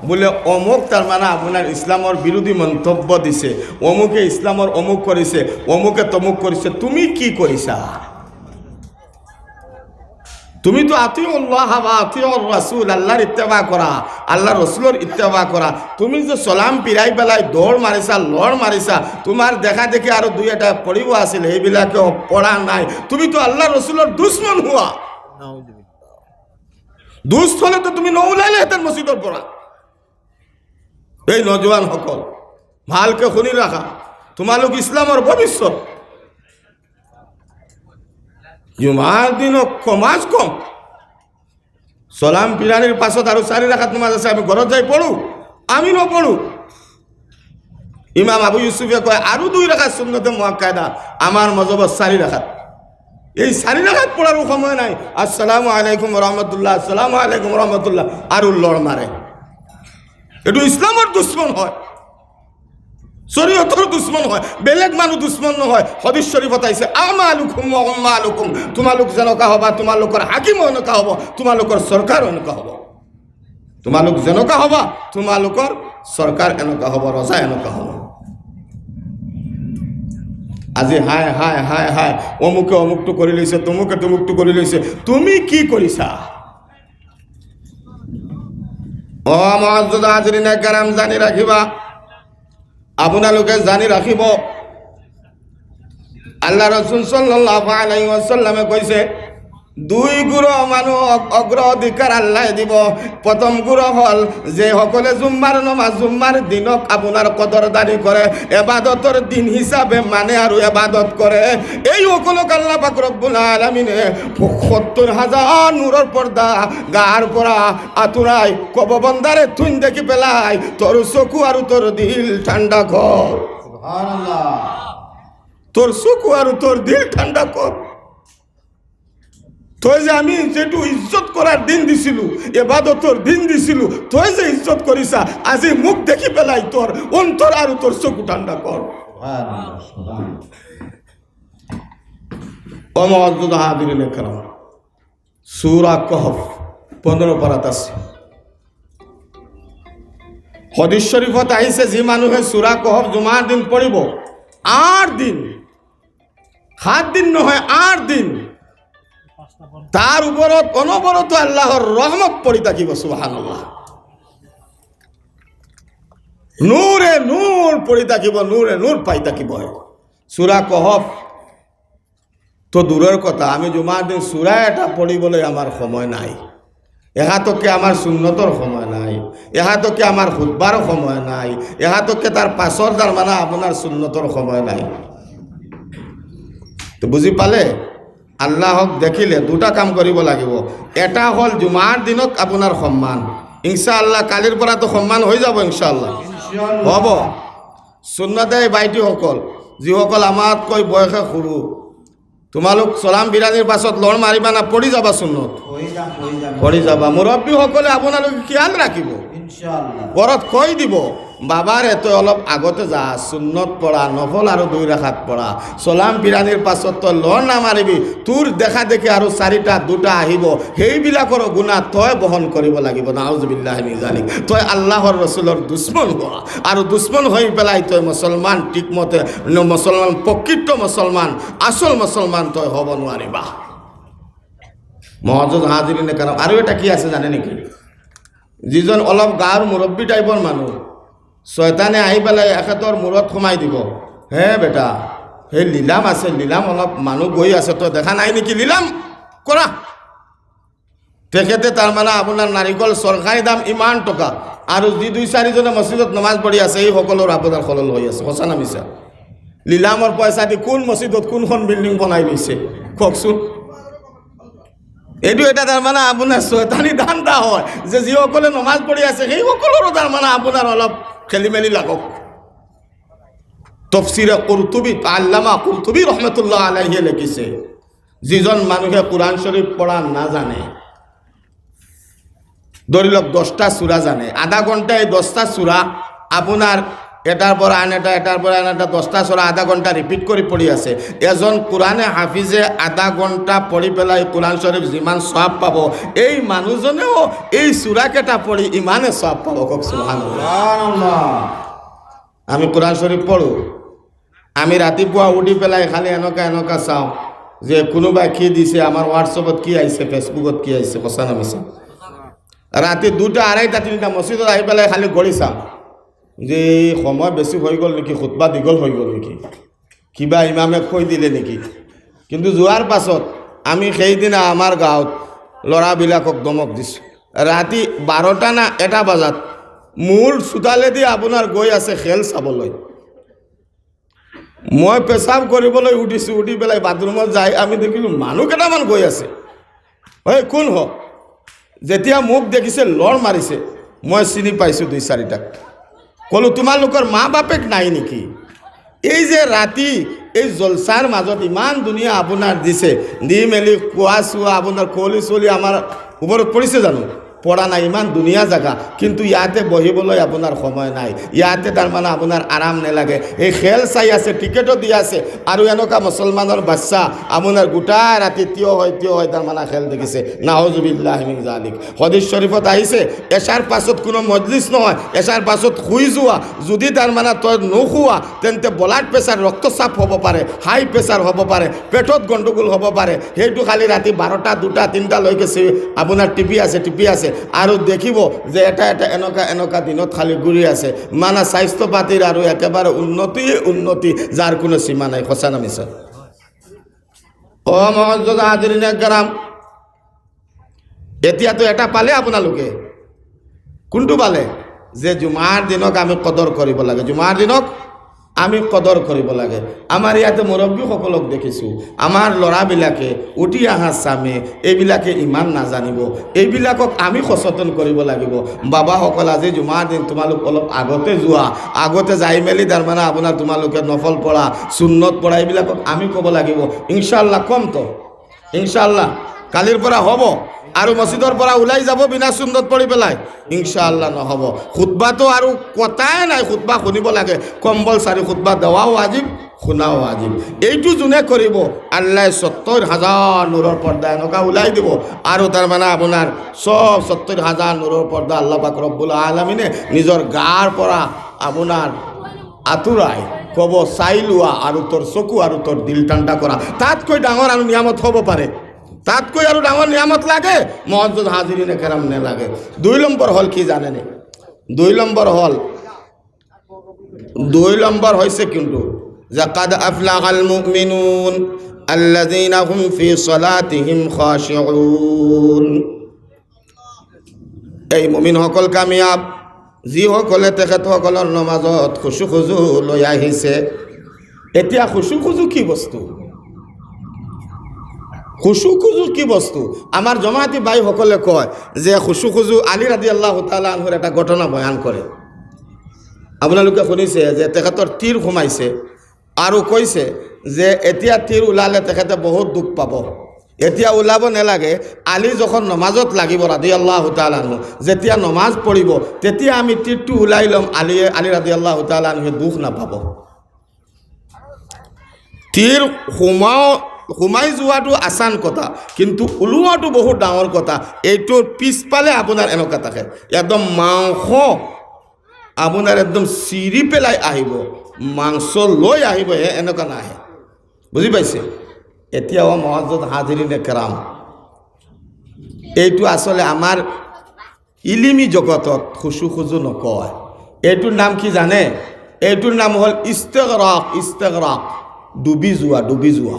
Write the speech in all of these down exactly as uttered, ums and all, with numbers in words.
বুলে অমুক তার মানে আপনার ইসলামর বিরোধী মন্তব্য দিছে, অমুকে ইসলামর অমুক করিছে, অমুকে তমুক করিছে, তুমি কি করিছা? তুমি তো আতিউল্লাহ ওয়া আতিউর রাসূল, আল্লাহর ইত্তেবা করা, আল্লাহর রসুলর ইত্তেবা করা। তুমি যে সালাম ফিরাই বেলায় দৌড় মারিছা, লড় মারিছা, তোমার দেখা দেখি আরো দুই একটা পড়িব আছিল, এইবিলাকেও পড়া নাই। তুমি তো আল্লাহর রসুলর দুশমন হুয়া। দুস্ত হলে তো তুমি নৌলাইলে হেতার মসজিদর পড়া। এই নজওয়ান হকল, ভালকে হুনি রাখা, তোমালোক ইসলামর ভবিষ্যৎ। জুমার দিনও কম আজ কম সালাম ফিরানির পাছত আরো চারি রাকাত নামাজ আছে, আমি ঘরত যাই পড়ু, আমি না পড়ু। ইমাম আবু ইউসুফে কয়, আরো দুই রাকাত সুন্নতে মুআক্কাদা, আমার মজহবত চারি রাকাত। এই চারি রাকাত পড়ারও সময় নাই। আসসালামু আলাইকুম রহমতুল্লাহ, আসসালামু আলাইকুম রহমতুল্লাহ, আরো লড় মারে। এটু ইসলামর দুশমন হয়, শরীয়তর দুশমন হয়, বেলেগ মানুষ দুশমন না হয়। হাদিস শরীফত আইছে, "আমালুকুম ওয়া উম্মালুকুম", তোমালোক যেনকা হবা, তোমালোকর হাকিম এনেকা হব, তোমালোকর সরকার এনেকা হব। তোমালোক যেনকা হবা, তোমালোকর সরকার এনেকা হব, রজা এনেকা হব। আজি হায় হায় হায় হায়, অমুকে অমুকটু করি লইছে, তমুকে তমুকটু করি লইছে, তুমি কি করিছা? ও মুআজ্জাজ হাজিরিনে কেরাম, জানি রাখিবা, আপনালোকে জানি রাখিব, আল্লাহ রসুল সাল্লাল্লাহু আলাইহি ওয়াসাল্লামে কইছে, দুই গুরু মানুষ অগ্রাধিকার আল্লাহ দিব। প্রথম গুরু হল যে সকলে জুম্মার নমাজ, জুম্মার দিনক আপনার কদরদারি করে, এবাদতর দিন হিসাবে মানে আর এবাদত করে, এই সকলক আল্লাহ পাক রব্বুল আলামিনে সত্তর হাজার নূরর পর্দা গার পরা আতুরাই কব বন্দারে তুইন দেখি পেলাই, তোর চকু আর তোর দিল ঠান্ডা কর। সুবহানাল্লাহ। তোর চকু আর তোর দিল ঠান্ডা কর। তই যে আমি যেটু ইজ্জত করার দিন দিছিলু, এবাদতর দিন দিছিলু, তই যে ইজ্জত করিছা, আজি মুখ দেখি পেলাই তোর অন্তর আর তোর চকু ঠান্ডা কর। সুবহানাল্লাহ, সুবহানাল্লাহ। ও মুআজ্জাজ হাজিরিনে কেরাম, সূরা কহফ পনেরো পারাত আছে। হাদিস শরীফত আইছে, যে মানুষে সূরা কহফ জুমার দিন পড়িব, আট দিন, সাত দিন নহয়, আট দিন, তার উপরত অনবরত আল্লাহর রহমত পড়ি থাকিব। সুবহানাল্লাহ। নূরে নূর পড়ি থাকিব, নূরে নূর পাই থাকিব। সূরা কহফ তো দূরের কথা, আমি জুমার দিন সূরা এটা পড়িবলে আমার সময় নাই। এহাতকে আমার সুন্নতর সময় নাই, এহাতকে আমার খুতবার সময় নাই, এহাতকে তার পাছর তার মানে আপনার সুন্নতর সময় নাই। তো বুঝি পালে, আল্লাহক দেখিলে দুটা কাম করিব লাগিব। এটা হল জুমার দিনক আপনার সম্মান, ইনশাআল্লাহ কালির পরা তো সম্মান হই যাব ইনশাআল্লাহ। হব। সুন্নতে বাইটি হকল, যে হকল আমাতকৈ বয়সে সরু, তোমালোক সালাম ফিরানির পাছত লড় মারিবা না, পড়ি যাবা সুন্নত। পড়ি যাবা। মুরব্বী হকলে আপনালোকে খেয়াল রাখিব। ইনশাআল্লাহ। ঘরত কই দিব, বাবারে তই অলপ আগতে যা, সুন্নত পড়া, নফল আরো দুই রাকাত পড়া, সালাম ফিরানির পাছত তই লড় না মারিবি, তোর দেখা দেখি আরো চারিটা দুটা আহিব, সেইবিলাকর গুনাহ তই বহন করিব লাগিব। নাউজুবিল্লাহি মিন জালিক। তই আল্লাহর রসুলর দুশমন হওয়া, আর দুশমন হই পেলাই তই মুসলমান ঠিক মতে ন-, মুসলমান, প্রকৃত মুসলমান, আসল মুসলমান তই হব নোয়ারিবা। মুআজ্জাজ হাজিরিনে কেরাম, আরো এটা কি আছে জানে নাকি? যিজন অলপ গাঁর মুরব্বী টাইপর মানুষ, শয়তানে আহি পেলাই এখেতর মুরত সোমাই দিব, "হে বেটা, সেই লিলাম আছে, লিলাম অলপ মানুষ গই আছে, তো দেখা নাই নাকি লিলাম করা?" তেখেতে তার মানে আপনার নারিকল সরকারি দাম ইমান টকা, আর যে দুই চারিজনে মসজিদত নমাজ পড়ি আছে, এই সকলর আপনার খলল হই আছে, হসা না মিছা? লিলামর পয়সা দি কোন মসজিদত কোনখন বিল্ডিং বনাই লইছে, কওকচোন? এইটো এটা তার মানে আপনার শয়তানি ধান্দা হয়, যে যে সকলে নমাজ পড়ি আছে, সেই সকলরও তার মানে আপনার অলপ খেলিমেলি লাগক। তফসিরে কুরতুবী, আল্লামা কুরতুবী রহমতুল্লাহ আলাইহি লেখিছে, যিজন মানুষে কোরআন শরীফ পড়া না জানে, ধরি লওক দশটা সূরা জানে, আধা ঘন্টায় দশটা সূরা আপনার এটার পর আন এটা, এটার পর আন এটা, দশটা সূরা আধা ঘন্টা রিপিট করি পড়ি আছে। এজন কোরআনে হাফিজে আধা ঘন্টা পড়ি পেলাই কোরআন শরীফ জিমান সওয়াব পাবো, এই মানুষজনেও এই সূরা কেটা পড়ি ইমানে সওয়াব পাবো। কউক সুবহানাল্লাহ। সুবহানাল্লাহ। আমি কোরআন শরীফ পড়ু, আমি রাতিপুয়া উঠি পেলাই খালি এনকা এনকা চাও যে কুনুবায় কি দিছে, আমার WhatsApp-ত কি আইছে, Facebook-ত কি আইছে, কছা না মিছা। রাতি দুটা, আড়াইটা, তিনটা মসজিদত আহি পেলাই খালি ঘড়ি চাও যে সময় বেশি হই গেল নেকি, খুতবা দীঘল হই গেল নেকি, কিবা ইমামে কই দিলে নেকি। কিন্তু যোৱাৰ পাছত আমি সেইদিনা আমাৰ গাঁৱত ল'ৰাবিলাকক ধমক দিছোঁ। ৰাতি বাৰটা না এটা বজাত মোৰ চোতালেদি আপোনাৰ গৈ আছে খেল চাবলৈ। মই পেচাব কৰিবলৈ উঠিছোঁ, উঠি পেলাই বাথৰুমত যাই আমি দেখিলোঁ মানুহ কেইটামান গৈ আছে। "ঐ, কোন হ?" যেতিয়া মোক দেখিছে, লৰ মাৰিছে, মই চিনি পাইছোঁ দুই চাৰিটাক। ক'লো, "তোমালোকৰ মা বাপেক নাই নেকি? এই যে ৰাতি এই জলচাৰ মাজত ইমান ধুনীয়া আপোনাৰ দিছে, দি মেলি কোৱা চোৱা আপোনাৰ কুঁৱলী চুঁৱলী আমাৰ ওপৰত পৰিছে জানো? পৰা নাই, ইমান ধুনীয়া জেগা, কিন্তু ইয়াতে বহিবলৈ আপোনাৰ সময় নাই, ইয়াতে তাৰমানে আপোনাৰ আৰাম নালাগে।" এই খেল চাই আছে, টিকেটো দি আছে, আৰু এনেকুৱা মুছলমানৰ বাচ্চা আপোনাৰ গোটেই ৰাতি থিয় হৈ থিয় হৈ তাৰমানে খেল দেখিছে। নাউজুবিল্লাহি মিন জালিক। হাদিছ শৰীফত আহিছে, এশাৰ পাছত কোনো মজলিছ নহয়, এশাৰ পাছত শুই যোৱা। যদি তাৰমানে তই নুশুৱা, তেন্তে ব্লাড প্ৰেছাৰ, ৰক্তচাপ হ'ব পাৰে, হাই প্ৰেছাৰ হ'ব পাৰে, পেটত গণ্ডগোল হ'ব পাৰে। সেইটো খালি ৰাতি বাৰটা, দুটা, তিনিটা লৈকে চি-, আপোনাৰ টিপি আছে, টিপি আছে। আৰু দেখিব যে এটা এটা এনেকুৱা এনেকুৱা দিনত খালি ঘূৰি আছে। মানে স্বাস্থ্য পাতিৰ আৰু একেবাৰে উন্নতি, উন্নতি, যাৰ কোনো সীমা নাই। সঁচা না মিছা? অ মহজ্জত হাজিৰিনে কেৰাম, এতিয়া তো এটা পালে আপোনালোকে। কোনটো পালে? যে জুমাৰ দিনক আমি কদৰ কৰিব লাগে, জুমাৰ দিনক আমি কদৰ কৰিব লাগে। আমাৰ ইয়াতে মুৰব্বীসকলক দেখিছোঁ, আমাৰ ল'ৰাবিলাকে উঠি অহা চামে এইবিলাকে ইমান নাজানিব, এইবিলাকক আমি সচেতন কৰিব লাগিব। বাবাসকল, আজি জুমাৰ দিন তোমালোক অলপ আগতে যোৱা, আগতে যাই মেলি তাৰমানে আপোনাৰ তোমালোকে নফল পঢ়া, সুন্নত পঢ়া, এইবিলাকক আমি ক'ব লাগিব। ইনশাআল্লাহ কম তো, ইনশাআল্লাহ কালিৰ পৰা হ'ব। আৰু মছজিদৰ পৰা ওলাই যাব বিনা সুন্নত পঢ়ি পেলাই? ইনশাআল্লাহ নহ'ব। খুতবা তো আৰু কথাই নাই, খুতবা শুনিব লাগে, কম্পালচাৰী খুতবা দেৱাও ৱাজিব, শুনাও ৱাজিব। এইটো যোনে কৰিব, আল্লাহ সত্তৰ হাজাৰ নূৰৰ পৰ্দা এনেকুৱা ওলাই দিব, আৰু তাৰমানে আপোনাৰ সব সত্তৰ হাজাৰ নূৰৰ পৰ্দা আল্লাহ পাক ৰব্বুল আলামিনে নিজৰ গাৰ পৰা আপোনাৰ আঁতৰাই ক'ব, "চাই লোৱা আৰু তোৰ চকু আৰু তোৰ দিল ঠাণ্ডা কৰা।" তাতকৈ ডাঙৰ আৰু নিয়ামত হ'ব পাৰে? তাতকৈ আৰু ডাঙৰ নিয়ামত লাগে? মহজ্জত হাজিৰিনে কেৰাম, নালাগে। দুই নম্বৰ হ'ল কি জানেনে? দুই নম্বৰ হ'ল, দুই নম্বৰ হৈছে কিন্তু যে, "কাদ আফলাহাল মুমিনুন আল্লাযীনা হুম ফি সলাতিহিম খাশিউন।" এই মুমিনসকল কামিয়াব, যিসকলে তেখেতসকলৰ নমাজত খুচু খুজু লৈ আহিছে। এতিয়া খুচু খুজু কি বস্তু? খুচু খুজু কি বস্তু? আমাৰ জমাতি ভাইসকলে কয় যে খুচু খুজু, আলী ৰাদিয়াল্লাহু তাআলা আনহুৰ এটা ঘটনা বয়ান কৰে। আপোনালোকে শুনিছে যে তেখেতৰ তীৰ সোমাইছে আৰু কৈছে যে এতিয়া তীৰ ওলালে তেখেতে বহুত দুখ পাব, এতিয়া ওলাব নালাগে। আলী যখন নমাজত লাগিব ৰাদিয়াল্লাহু তাআলা আনহু, যেতিয়া নমাজ পঢ়িব তেতিয়া আমি তীৰটো ওলাই ল'ম, আলীয়ে, আলী ৰাদিয়াল্লাহু তাআলা আনহুৱে দুখ নাপাব। তীৰ সোমাও, সোমাই যোৱাটো আচান কথা, কিন্তু ওলোৱাটো বহুত ডাঙৰ কথা। এইটোৰ পিছফালে আপোনাৰ এনেকুৱা থাকে, একদম মাংস আপোনাৰ একদম চিৰি পেলাই আহিব, মাংস লৈ আহিব, হে এনেকুৱা নাহে। বুজি পাইছে? এতিয়াও মহজ্জত হাজিৰিনে কেৰাম, এইটো আচলে আমাৰ ইলিমি জগতত খুচু খুজু নকয়। এইটোৰ নাম কি জানে? এইটোৰ নাম হ'ল ইস্তেগৰাক, ইস্তেগৰাক, ডুবি যোৱা, ডুবি যোৱা।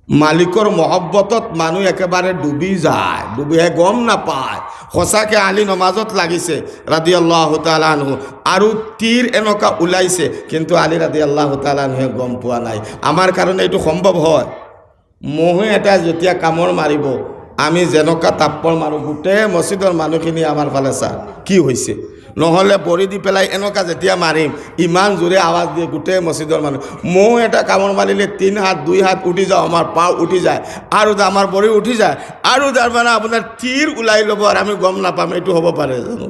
মালিকৰ মহব্বতত মানুহ একেবাৰে ডুবি যায়, ডুবি যায়, গম নাপায়। সঁচাকে আলী নমাজত লাগিছে ৰাদিয়াল্লাহু তাআলা আনহু, আৰু তীৰ এনেকুৱা ওলাইছে, কিন্তু আলী ৰাদিয়াল্লাহু তাআলা আনহুৱে গম পোৱা নাই। আমাৰ কাৰণে এইটো সম্ভৱ হয়? মহে এটা যেতিয়া কামোৰ মাৰিব, আমি যেনেকুৱা তাপ্পৰ মাৰো, গোটেই মছজিদৰ মানুহখিনি আমাৰ ফালে চা, কি হৈছে? নহ'লে ভৰি দি পেলাই এনেকুৱা যেতিয়া মাৰিম, ইমান জোৰে আৱাজ দিয়ে গোটেই মছজিদৰ মানুহ। মহ এটা কামোৰ মাৰিলে তিন হাত, দুই হাত উঠি যাওঁ, আমাৰ পাও উঠি যায়, আৰু আমাৰ ভৰি উঠি যায়, আৰু তাৰমানে আপোনাৰ তীৰ ওলাই ল'ব আৰু আমি গম নাপাম। এইটো হ'ব পাৰে জানো?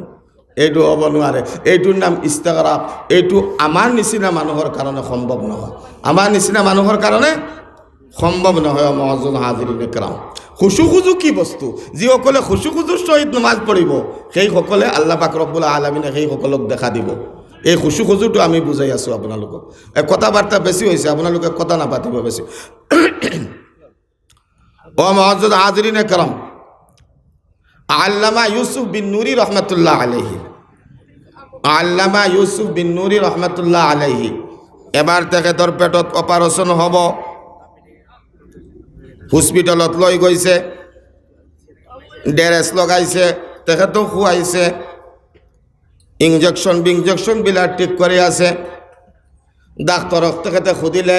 এইটো হ'ব নোৱাৰে। এইটোৰ নাম ইস্তেগৰাক। এইটো আমাৰ নিচিনা মানুহৰ কাৰণে সম্ভৱ নহয়। আমাৰ নিচিনা মানুহৰ কাৰণে সম্ভৱ নহয়। মুআজ্জাজ হাজিৰিন একৰাম, খুচু খুজু কি বস্তু? যিসকলে খুচু খুজুৰ সহিত নমাজ পঢ়িব, সেইসকলে আল্লাহ পাক ৰব্বুল আলামিনে সেইসকলক দেখা দিব। এই খুচু খুজুটো আমি বুজাই আছো আপোনালোকক। এই কথাবাৰ্তা বেছি হৈছে, আপোনালোকে কথা নাপাতিব বেছি। ও মুআজ্জাজ হাজিৰিন একৰাম, আল্লামা ইউসুফ বিন নুরি রহমতুল্লাহ আলাইহি, আল্লামা ইউসুফ বিন নুরি রহমতুল্লাহ আলাইহি, এবাৰ তেখেতৰ পেটত অপাৰেশ্যন হ'ব। হস্পিটেলত লৈ গৈছে, ড্ৰেছ লগাইছে, তেখেতক শুৱাইছে, ইঞ্জেকশ্যন বিঞ্জেকশ্যন বিলাক ঠিক কৰি আছে। ডাক্তৰক তেখেতে সুধিলে,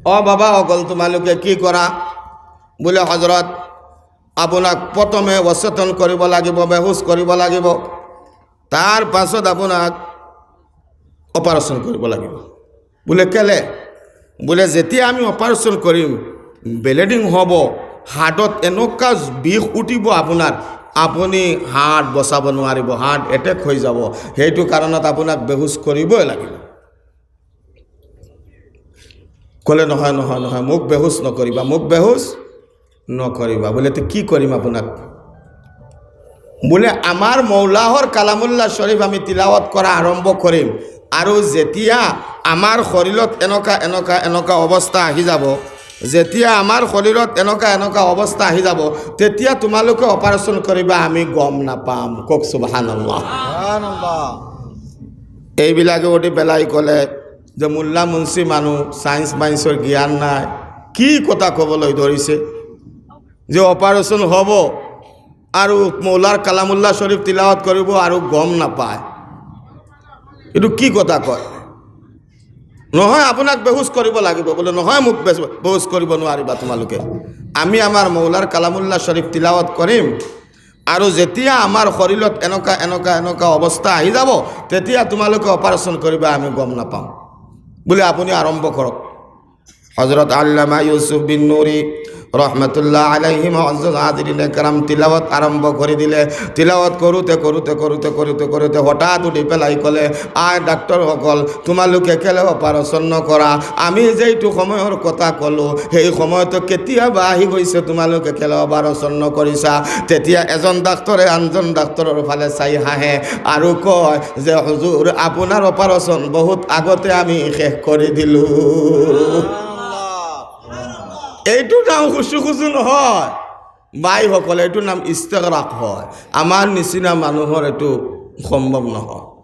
"অ বাবা অকল, তোমালোকে কি কৰা?" বোলে, "হজৰত, আপোনাক প্ৰথমে অচেতন কৰিব লাগিব, বেহুচ কৰিব লাগিব, তাৰ পাছত আপোনাক অপাৰেশ্যন কৰিব লাগিব।" বোলে, "কেলে?" বোলে, "যেতিয়া আমি অপাৰেশ্যন কৰিম, ব্লিডিং হ'ব, হাৰ্টত এনেকুৱা বিষ উঠিব আপোনাৰ, আপুনি হাৰ্ট বচাব নোৱাৰিব, হাৰ্ট এটেক হৈ যাব, সেইটো কাৰণত আপোনাক বেহুচ কৰিবই লাগিব।" ক'লে, "নহয়, নহয়, নহয়, মোক বেহুচ নকৰিবা, মোক বেহুচ নকৰিবা।" বোলে, "তে কি কৰিম আপোনাক?" বোলে, "আমাৰ মৌলাহৰ কালামুল্লাহ শৰীফ আমি তিলাৱত কৰা আৰম্ভ কৰিম, আৰু যেতিয়া আমাৰ শৰীৰত এনেকুৱা, এনেকুৱা, এনেকুৱা অৱস্থা আহি যাব, যেতিয়া আমাৰ শৰীৰত এনেকুৱা, এনেকুৱা অৱস্থা আহি যাব, তেতিয়া তোমালোকে অপাৰেশ্যন কৰিবা, আমি গম নাপাম।" কওক সুবহানাল্লাহ। সুবহানাল্লাহ। এইবিলাকে উঠি পেলাই ক'লে যে, "মোল্লা মুন্সি মানুহ, চায়েন্স মায়েন্সৰ জ্ঞান নাই, কি কথা ক'বলৈ ধৰিছে যে অপাৰেশ্যন হ'ব আৰু মৌলাৰ কালামুল্লাহ শৰীফ তিলাৱত কৰিব আৰু গম নাপায়, এইটো কি কথা কয়?" "নহয়, আপোনাক বেহুচ কৰিব লাগিব।" বোলে, "নহয়, মোক বেহুচ, বেহুচ কৰিব নোৱাৰিবা তোমালোকে, আমি আমাৰ মৌলাৰ কালামুল্লাহ শৰীফ তিলাৱত কৰিম আৰু যেতিয়া আমাৰ শৰীৰত এনেকুৱা, এনেকুৱা, এনেকুৱা অৱস্থা আহি যাব, তেতিয়া তোমালোকে অপাৰেশ্যন কৰিবা, আমি গম নাপাম।" বোলে, "আপুনি আৰম্ভ কৰক।" হজৰত আল্লামা ইউসুফ বিন নুরি রহমতুল্লাহ আলাইহি মুআজ্জাজ হাজিরিন একরাম তিলাওয়াত আরম্ভ করে দিলে। তিলাওয়াত করতে করতে করতে করতে করতে হঠাৎ উঠি পেলাই কলে, "আয় ডাক্তর সকল, তোমালোকে কেলে অপারেশন নকরা? আমি যেইটো সময়র কথা কলো, সেই সময় তো কেতিয়াবা আহি গৈছে, তোমালোকে কেলে অপারেশন নকরিছা?" তেতিয়া এজন ডাক্তরে আনজন ডাক্তরর ফালে চাই হাঁহে আৰু কয় যে, "হুজুর, আপোনাৰ অপাৰেশ্যন বহুত আগতে আমি শেষ কৰি দিলো।" এইটো নাম খুচু খুচু নহয়, ভাইসকল, এইটো নাম ইস্তেগৰাক হয়। আমাৰ নিচিনা মানুহৰ এইটো সম্ভৱ নহয়।